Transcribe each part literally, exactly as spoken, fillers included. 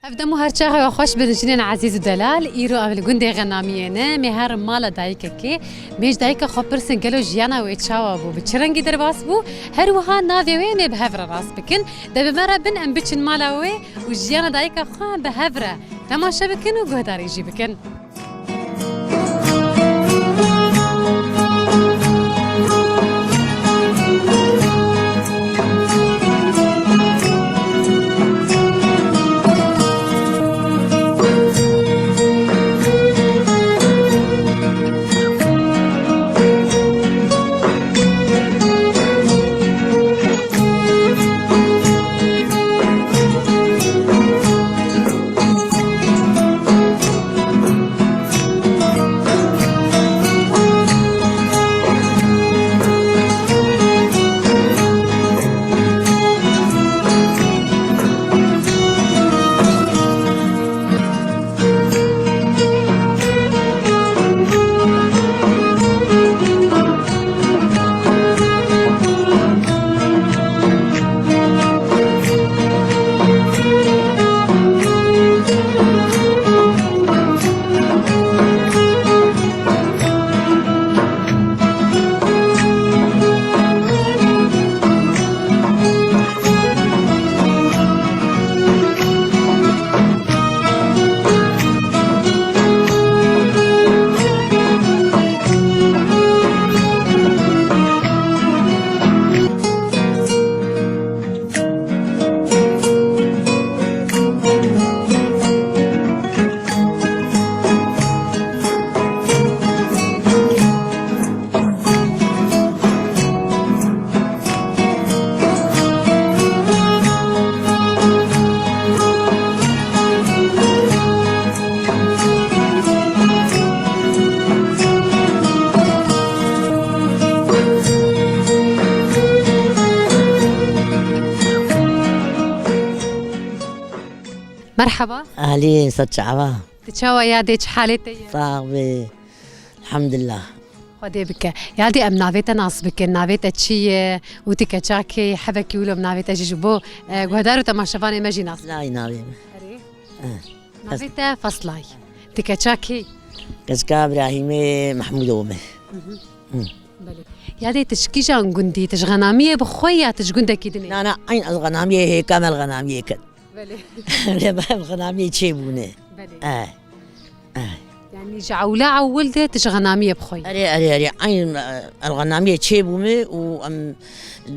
Ev dem û her çaxa we xweş bin jinên ezîz û delal. Îro em li gundê Xenamiyê ne, me herin mala dayikekê. Em ji dayika xwe pirsin gelo jiyana wê çawa bû, bi çi rengî derbas bû? Her wiha navê wê em ê bi hev re nas bikin. De bi me re bin em biçin mala wê û jiyana dayika xwe em bi hev re temaşe bikin û guhdarî jî bikin. Merhaba. Ehlî, ser çava. Tu çawa yadê, çi halê te ye? Sax bî. Elhamdulillah. Xwedê bike. Yadê em navê te nas bikin. Navê te çi ye? Û tu keça kê? Hebekî wilo em navê te jî ji bo, e, guhdar û temaşevanê me jî nas bikin. Faslay navê min. Erê. Eh. Navê te Faslay. Tu keça kê? Keça Îbrahîmê Mehmûdo me. Hı hı. Hı. Belê. Yadê tu ji kîjan gundî? Tu ji Xenamiyê bi xwe ya tu ji gundekî din î? Na, na, eyn ez Xenamiyê hêka me li Xenamiyê ket. Belê. Lê me ev Xenamiyê çêbûne. Belê. Eh. Eh. Yanî ji ewla ewil de tu ji Xenamiyê bi xwe yî? Erê, erê, erê. Eyn, eh, el Xenamiyê çêbûme û em,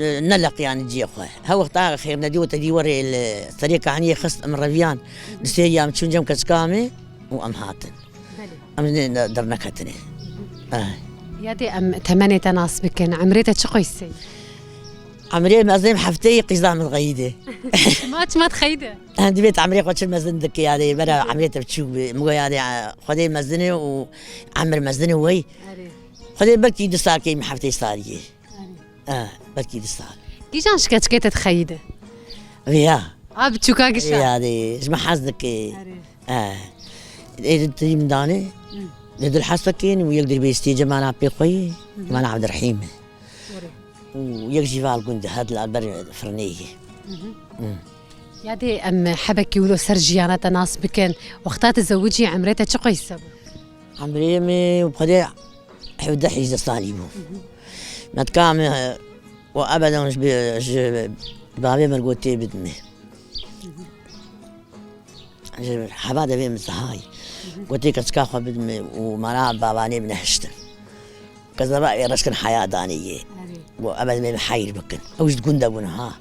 eh, neleqiyane cihê xwe. Her wexta xêr nedî û te dî werê li serê kahniyê xist em reviyan. Di sêrî em çûn cem keçika me û em hatin. Belê. Em ne, ne, derneketine. Eh. Yadê em temenê te nas bikin. Emrê te çi qoyse? Emrê mezin hefteyê qîza min xeyîdê. Çima, çima dixeyîde? Divê te emrê xwe çi mezin dike yadê, bera emrê te biçûk be. Min got yadê, Xwedê mezin e û emir mezin e wey. Erê. Xwedê belkî du sal kêm heftê saliyê. Erê. Eh, belkî du sal. Kîjan ji keçikê te dixeyîde? Vêya. A biçûka gişa? Vêya de, ji min hez dike. Erê. Eh. Ê di tîm dane. Hı. Di dil hes dikin û yek dirbêstî cemana pê xwe yê, Hı hı. Cemana Abdurrahîm e. Erê. Û yek jî val gund e, hel ber firnê yê. Hı hı. Hı. Yadê em hebekî wilo ser jiyana te nas bikin. Wexta tu zewicî emrê te çi qoyse bû? Emrê min xwedê hevdeh hîzdeh salî bû. Hı hı. Metka min, e, û ebeden ji bi-, ji bavê min gotê bidime. Hı hı. Ji heva devê min Sihayê. Hı hı. Gotê keçika xwe bidime û mala bavanê min nehiştin. Kezeba ê reşkin heya danê yê. Erê. Got, "Ebed me bi heyr bikin." Ew ji gund de bûn ha.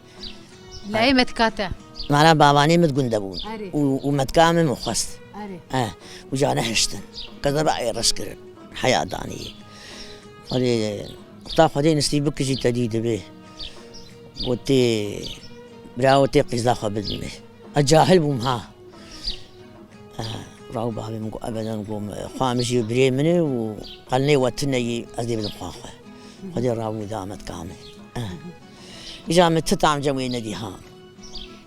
Layê metka te? Mala bavanê min di gund de bûn. Erê. Û, û metka min min xwest. Erê. Eh, û ca nehiştin. Kezeba ê reş kirin. Heya danê yê. Erê, ta Xwedê nistî bikijî te dî dibe. Gotê, "Birawo tê qîza xwe bidime." Ez cahil bûm ha. Eh, raw bavê min got, ebeden got, xwa min jî birê min e û qelnê we tune yî, ez dê bidim xwa xwe. Xwedê raw min da metka min. Eh. Îja min ti tam cem wê nedî ha.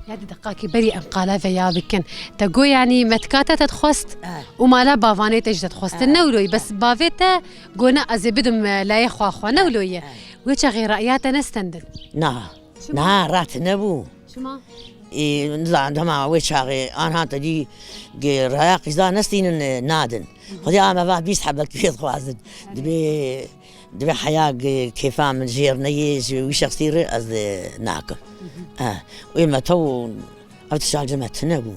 Ya di deqakî berî em qala veya bikin. Te got, yanî metka te te dixwest Eh. û mala bavanê te jî te dixwestin. Eh. Ne wilo yî, bes bavê te got, ne, ez ê bidim, e, layê xwa xwe. Ne wilo yî. Eh. Wê çaxê raya te nestendin. Na. Çima? Na, rat nebû. Çima? Ê, nizanim dema wê çaxê an hate dî, ge raya qîza nestînin, e, nadin. Xwedê a me va bîst hebek pê dixwazin. Dibê, dibê heya ge kêfa min jêr neyê, ji wî şexsî re ez, e, nakim. Eh, wê me tew, ev tişt ji me tune bû.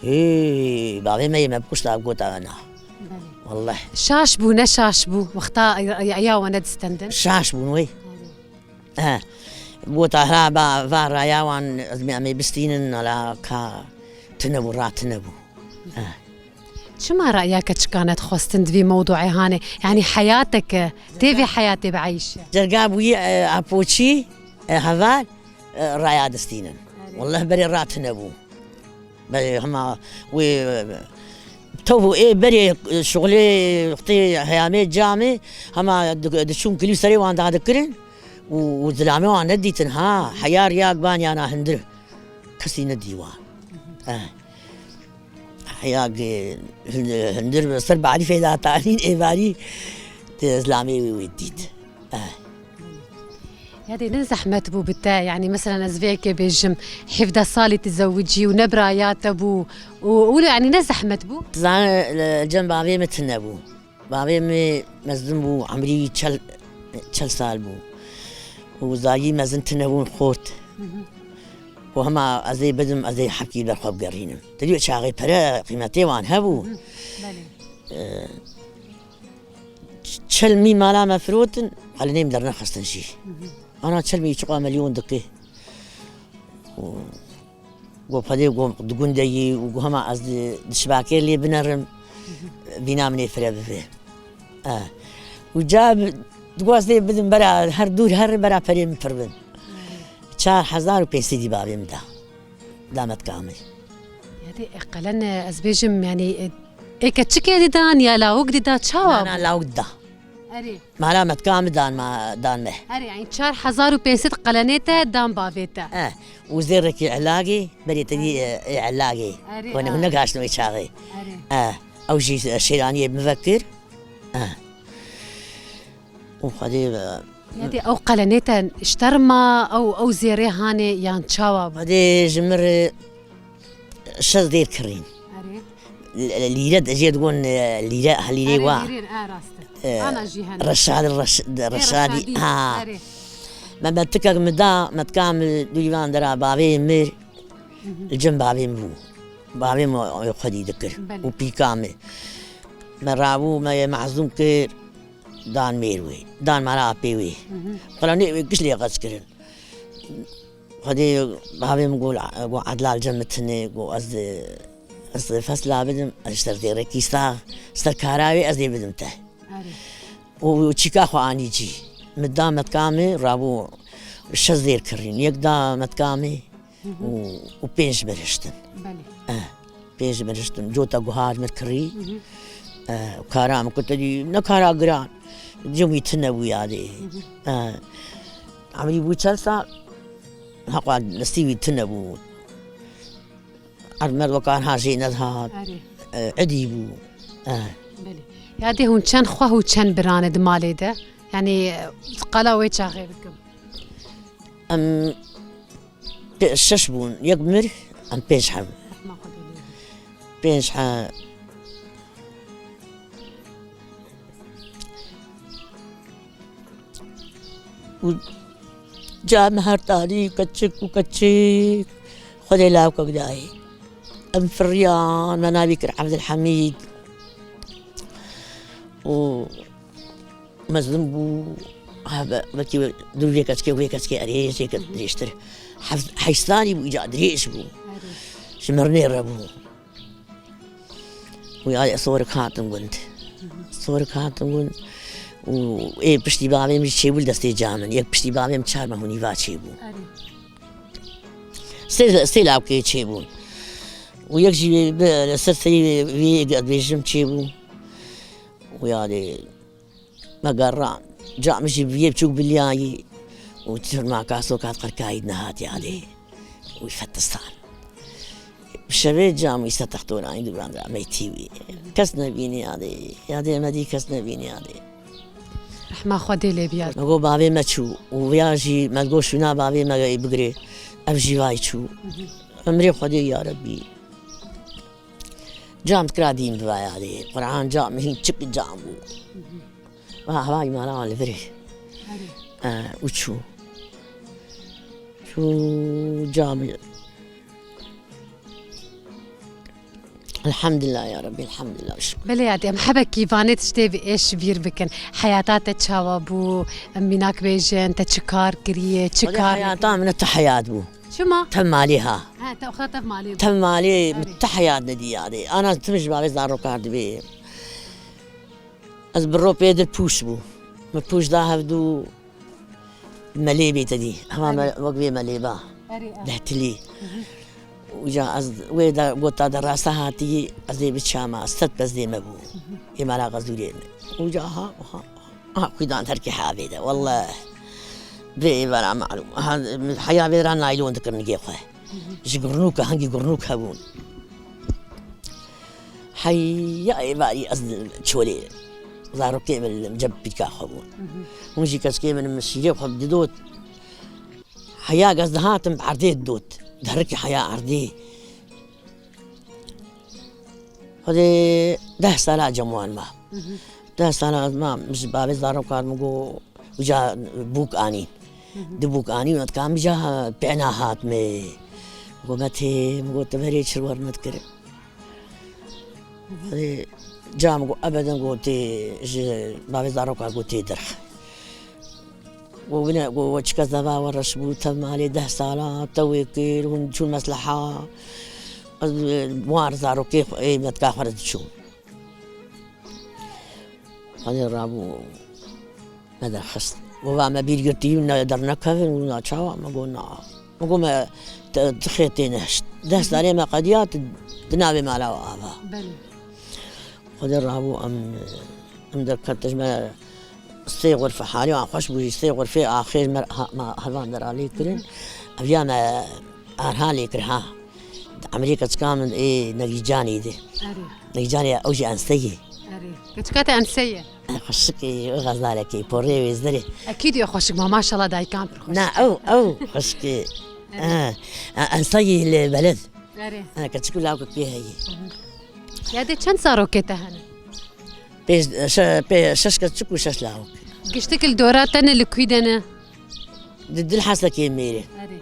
Hê, bavê me yê me bikuşta, gota we na. Welleh. Şaş bû, ne şaş bû, wexta ya, ya we nedistendin? Şaş bûn wê. He. Gota hira ba, va raya wan, ez me, em ê bistînin, ala ka tune bû, ra tune bû. He. Çima raya keçikan nedixwestin di vî mewduê hanê? Yanî heyateke, tê vê heyatê bieyşe. Cerga bûyî, e, a poçî, e, heval, e, raya distînin. Erê. Welleh berê ra tune bû. Berê hema wê, e, tev û ê berê, e, şixulê wextê heyamê camê, hema di-, diçûn kilî serê wan dadikirin û, û zilamê wan nedîtin ha. Heya riya banyana hundir. Kesî nedî wan. Eh. Heya ge-, hin-, hundir ser barîfê de tanîn êvarî te zilamê wê wê dît. Eh. Ya dê ne zehmet bû bi te? Yanî, meselen, ez vê yekê bêjim, hevdeh salî tizewicî û ne biraya te bû û, û, yanî, ne zehmet bû? Zan, li cem bavê min tune bû. Bavê min mezin bû, emrî çel, çel sal bû. Û zayî mezin tune bûn xort. Hı hı. Û hema ez ê bidim, ez ê hevkî ber xwe bigerînim. Te dî çaxê pere qîmetê wan hebû. Hı, belê. Ee, çel mî mala me firotin, xelinê min dernexistin jî. Hı hı. Ana çel mî çiqa milyon dike. Û got, Xwedê, got, di gundê yî û got, hema ez di, di şibakê lê binerim, vîna min ê fire bibe. Eh. Û ca bi-, digot ez lê bidim bera her dûr her bera perê min pir bin. Çar hezar û pênc sedî bavê min da. Damet kamil. Ya dê, e, qelen, e, ez bêjim, yanî, e, ê keçikê didan ya lawik dida, çawa Na, na, bû? Lawik da. Erê. Mala metka min dan ma, dan me. Erê, yanî çar hezar û pênc sed qelenê te dan bavê te. Eh, û zêrekî elagê, berê te dî, eh, elagê. Erê, Wene ah. hûn negaştin wê çaxê. Erê. Eh, ew jî, eh, şêraniyê min vekir. Eh. Û Xwedê, eh, Ya dê ew qelenê te ji te re ma, ew, ew zêrê hanê yan çawa bû? Xwedê ji min re şeş zêr kirîn. Erê. L-, lîre de jê digon, e, lîre, ha, lîrê Erê, wa. Lîrê, e, rast e. E, Ana jî hene. Reşad, Reş-, Ê, Reşadî, Reşadî, ha. Erê. Me, me tikek min da, me tika min dûrîvan dera bavê mir, Hı hı. li cem bavê min bû. Bavê min xwedî dikir. Belê. Û pîka min. Me rabû, me yê mehzûn kir, dan mêr wê. Dan mala apê wê. Hı hı. Qelenê wê giş lê qeç kirin. Xwedê bavê min got, got, Edla li cem min tune, got, ez, ez fesla bidim, ez ji ser zêrekî sax, ser kara wê ez ê bidim te. Erê. Û çîka xwe anî cî. Min da metka min, rabû şeş zêr kirîn. Yek da metka min Hı hı. û, û pênc miriştin. Belê. Eh, pênc miriştin. Cota guhar min kirî. Hı hı. Eh, kara min ku te dî, ne kara giran. Cem wî tune bû yadê. Hı hı. Eh, emrî bû çend sal, heqa destî wî tune bû. Erd mer wekar ha jê nedihat. Erê. Eh, edî bû. Eh. Belê. Yadê hûn çend xwe û çend birane di malê de? Yanî, qala wê çaxê bikim. Em pê-, şeş bûn. Yek mir, em pênc heb. Rehma Xwedê lê be. Pênc he. Û ca me her tarî keçik û keçik Xwedê lawkek dayê. Em firiyan, me navî kir Ebdilhemîd. Û mezin bû, ha, be-, belkî dû vê keçikê, vê keçikê erê, jê ke dirêjtir. Hef-, heyşt salî bû, îca dirêj bû. Erê. Ji mirinê re bû. Û ya sorik hatin gund. Sorik hatin gund. Û ê piştî bavê min jî çêbû li destê ca min. Yek piştî bavê min çar meh û nîva çêbû. Erê. Sê, sê lawkê çêbûn. Û yek jî bi, li ser serî vê, vê dibêjim çêbû. Û ya dê me gerran. Ca min jî bi yê biçûk biliyayî. Û çirmaka sokat qirkayî nehat ya dê. Wî fetistan. Bi şevê cam wî se textorayî dûran de meytî wî. Kes nebînî yadê. Yadê me dî kes nebînî yadê. Rehma Xwedê lê biyar. Me got bavê me çû. Û viya jî me got şûna bavê me bigirê. Ev jî vay çû. Hı hı. Emrê Xwedê ya Rebbî. Cam dikira dîn bi vaya dê. Quran cam, hîn çik cam bû. Wa hava îmana wan li virê. Erê. E, û çû. Çû cam. Elhamdülillah ya Rabbi, elhamdülillah. Şükür. Belê ya, em hebekî vanê tiştê bi êş bîr bikin. Heyata te çawa bû? Em mînak bêjin, te çi kar kiriye, çi Xwedê kar heyata min ne te heyat bû. Çima? Te malê ha. He, te oxta te malê bû. Te malê, Erê. Min te heyat nedî yadê. Ana tim ji bavê zarokar dibê. Ez bi ro pê dir pûş bû. Min pûş da hevdû melê bê te dî. Hema Erê. me, wek vê melê ba. Erê, erê. Dehtilî. Hı hı. Uca ez wê de gota de rasta hatî, ez ê biçama, sed pez dê me bû. Hı hı. Ê mala Xezûrê me. Uca ha, ha, ha, xwîdan terkê havê de. Wallah. Bê ê vera malûm. Ha, heya vê ra naylon dikir nigê xwe. Hı hı. Ji gurnûka, hingî gurnûk hebûn. Heya êvarî ez çolê zarokê min li cem pîrka xwe bûn. Hı hı. Hûn jî keçkê min, min şîrê xwe didot. Heya ez dihatim erdê didot. Derikî heya erdê. Xwedê deh sala cem wan ma. Hı hı. Deh sala ez ma, min ji bavê zarokar min got, uca bûk anîn. Hı hı. Di bûk anîn, û dikam ja pêna hat me. Got me tê, min got, te berê çi wer me dikir. Hı hı. Xwedê ca min got, ebeden got tê, ji bavê zarokar got tê derx. Got bine, got we çi kes deva we reş bû, tev malê deh sala, te wê kir, hûn çûn mesleha. Ez, e, wan zarokê xwe, ê metka xwe re diçûm. Xwedê rabû me derxist. Got va me bîr girtî, ne dernekevin, û na çawa, me got na. Me got me te, tixê tê nehişt. Deh salê me qediya, tu, tu navê mala we ava. Belê. Xwedê rabû em, em derket, ji me sê xurfe halê wan xweş bû jî, sê xurfê axê ji me ha-, ma hevan dera lê kirin. Eviya me arha lê kir ha. Di emrê keçika min ê Negîcanê de. Erê. Negîcanê ew jî enseyê. Erê. Keçika te enseyê? E, xweşikê, ew xezarekê, porê wê zirê. Ekîd ew xweşik ma, maşallah dayikan pir xweşik. Na, ew, ew xweşikê. Erê. E, e, enseyê li beled. Erê. E, keçik û lawkek pê heye. Hı hı. Ya de çend zarokê te hene? Pê, şe-, pê şeş keçik û şeş lawik. Giştik li dora te ne, li kû de ne? Di Dilhesekê mêrê. Erê.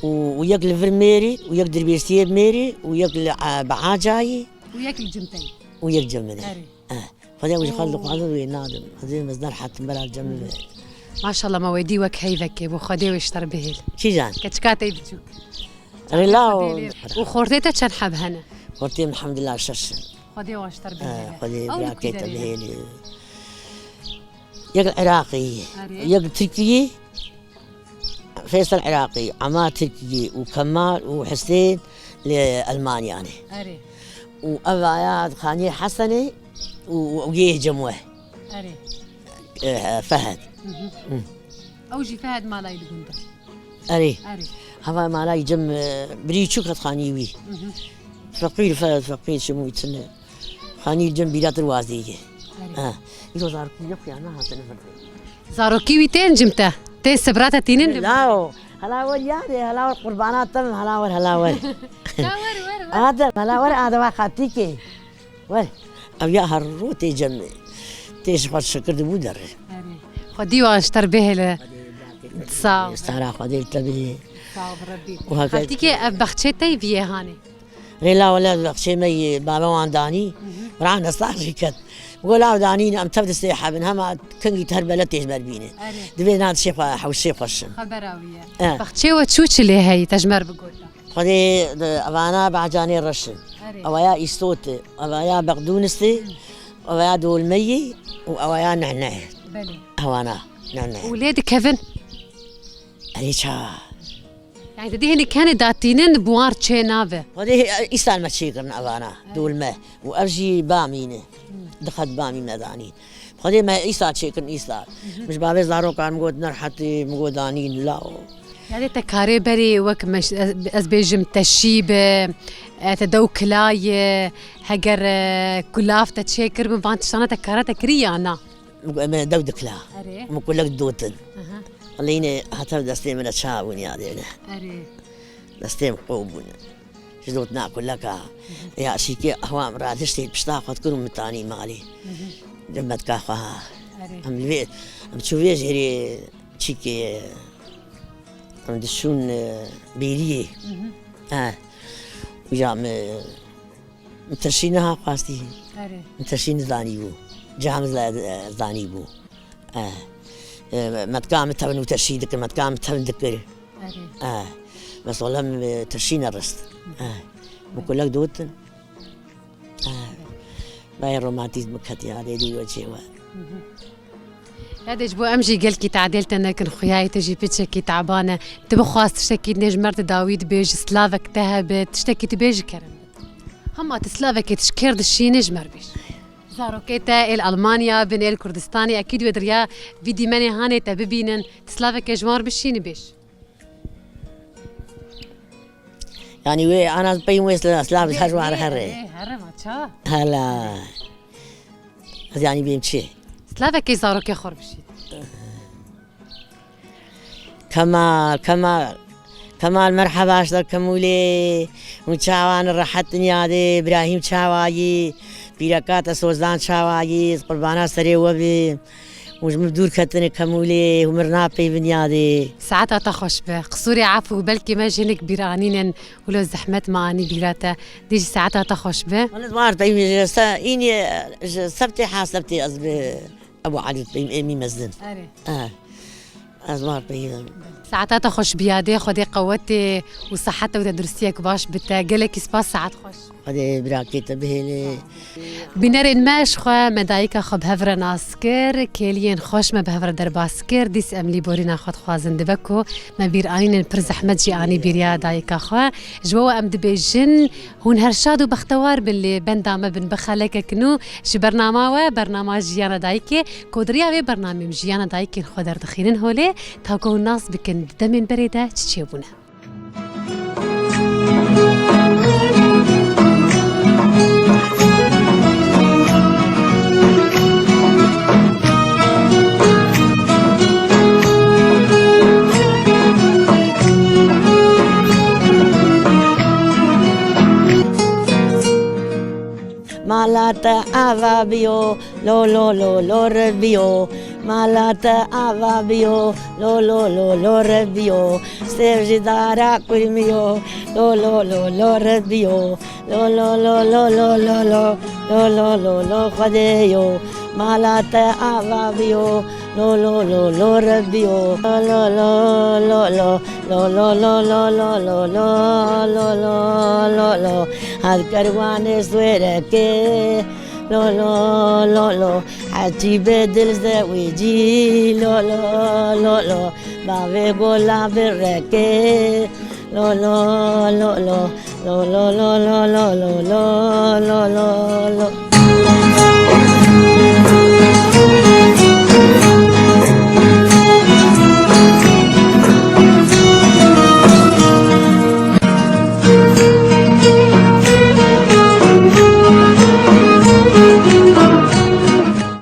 Û, û yek li vir mêrî, û yek Dirbêsiyê mêrî, û yek li, e, Biacayî. Û yek li cim te ye. Û yek cem min e. Erê. E. Xwedê wî xwe dixwazin wê nadim. Xwedê mezder hetim bera cem min. Maşallah ma wê dî wek heyvekê bû. Xwedê wê ji te re bihêl. Kîjan? Keçika te yê biçûk. Rila û Xwedê lê. Û xortê te çend heb hene? Xortê min elhamdulillah şeş in. Xwedê wan ji te re bihêle. Xwedê birakê te bihêlî. Yek Iraqî, Erê. Yek Tirkî, Feysel Iraqî, Ema Tirkî û Kemal û Husên li Elmanya ne. Erê. Û ev aya xaniyê Hesenê û, û yê cem we. Erê. E, Fehd. Hı hı. Hı. Ew jî Fehd malayî li gund e. Erê. Erê. Hava malayî cem, e, birî çûk hat xanî wî. Hı hı. Feqîr, fe-, feqîr çi mû tine. Xanî cem bîra tir wazî ye. Erê. Ha. Îro zarokî ne xuya ne hatine vir. Zarokî wî tên cim te. Tên sibra te tînin li. Lao. Hala wer yare, hala wer qurbana te, hala wer, hala wer. Ya wer, wer, wer. Adem, hala wer, adem xatîkê. Wer, ev ya her ro tê cem, tê ji xwe şikir dibû derê. Erê. Xwedî wan ji te re bihêle. Sağ ol. Stara Xwedê li te bihê. Sağ ol Rebbî. Û heke Xaltîkê, ev baxçê te yî viyê hanê? Rê la wele baxçê me yî bave wan danî. Hı hı. Rahne sar jî ket. Go law danîn em tev distê hebin. Hema kengî ter bele tê ji ber bîne. Erê. Divê na dişê xwe, hewşê xweşin. Xebera wî ye. E. Baxçê we çû çi lê heyî, te ji me re bigota. Xwedê di evana Bacanê reş in. Erê. Ewa ya Îstotê, ewa ya Beqdûnistê, ewa ya Dolmeyê û ewa ya Nehne. Belê. Ewana, Nehne. Û lê dikevin? Erê ça. Yani te dî hinî kenê datînin bi wan çê nabe. Xwedê îsal me çêkirin evana, Erê. Dolme. Û ev jî bamî ne. Hı. Dixet bamî me danî. Xwedê me îsal çêkirin îsal. Hı hı. Min ji bavê zarokan got nerhetî, min got danîn law. Yani te karê berê wek meş-, ez, ez bêjim te şî be, e, te dew kila ye, heger, e, kulav te çêkir bin, van tiştana te kara te kirî ya na? Min got, em ê dew dikila. Erê. Min kulek dotin. Aha. Leyne hata destê min e ça bûn ya dêne. Erê. Destê min qo bûne. Ji dotina kuleka ya şîkê hewa min re tiştê pişta xwe dikir û min tanî malê. Di metka xwe ha. Erê. Em li vê, em çû vê jêrê çîkê, em dişûn, e, bêriyê. Hı hı. E, uca min, min tirşî niha xwastî. Erê. Min tirşî nizanîbû. Cihê min zî, e, zanîbû. E, e, metka min tevin û tirşî dikir, metka min tevin dikir. Erê. E, mesela min, e, tirşî nerist. E, min kulek dotin. E, bayê romantîzm ketiya dê dû çê we. Ya dê ji bo em jî gelkî tadêl te nekin, xuyayê te jî piçekî taban e. Tu bixwaz tiştekî dinê ji me re tu dawî dibêjî, slavek te hebe, tiştekî tu bêjî kerem. Hema tu slavekê tu ji kêr dişînî ji me re bêj. Zarokê te ê li Almanya bin, ê li Kurdistanê, ekîd wê di riya vî dîmenê hanê te bibînin. Tu slavekê ji wan re bişînî bêj. Yanî wê ana pey wê sila, silav her ji wan re here. Ê, here ma ça? Hela. Ez yanî bêm çi? Slavekê zarokê xwe re bişî. Kemal, Kemal. Kemal, merheba ji te Kemûlê. Hûn çawa ne, rehet in yadê? Îbrahîm çawa yî? Pîreka te Sozan çawa yî? Qurbana serê we bim. Hûn ji min dûr ketine Kemûlê, hûn min napeyvin yadê. Saeta te xweş be. Qisûrê efû, belkî me jî hinek bîr anînin, wilo zehmet me anî bîra te. Dî jî saeta te xweş be. Wele war peyvîn ji se-, înî ji sebtê ha sebtê ez bi Ebu Elî peyvîn êmî mezin. Erê. Eh. Ez war peyvîn. Saeta te xweş biyadê, Xwedê qewetê û seheta te û tenduristiyek baş bite. Gelekî spas, saet xweş. Xwedê birakê te bihêle. Bînerên me, ji xwe me dayika xwe bi hev re nas kir, kêliyên xweş me bi hev re derbas kir, dîs em lîborîna xwe dixwazin, dibe ku me bîranînên pir zehmet jî anî bîriya dayika xwe. Ji bo we em dibêjin, hûn her şad û bextewar bin, lê benda me bin bi xelekek nû ji bernama we, bernama Jiyana Dayikê, ku di riya vê bernamê em jiyana dayikên xwe derdixînin holê, ta ku hûn nas bikin di demên berê de çi çêbûne. Mala te ava biyo, lo lo lo lo re biyo. Mala te ava biyo, lo lo lo lo re biyo. Sêv ji dara kurmiyo, lo lo lo lo re biyo. Lo lo lo lo lo lo lo, lo lo lo lo Xwedê yo. Mala te ava biyo, lo lo lo lo re biyo. Lo lo lo lo lo, lo lo lo lo lo lo lo lo lo lo lo lo. Her kerwanê swêrekê. Lo lo lo lo, hecî bê dil zewicî. Lo lo lo lo, bavê gola birekê. Lo lo lo lo, lo lo lo lo lo lo lo lo lo lo lo.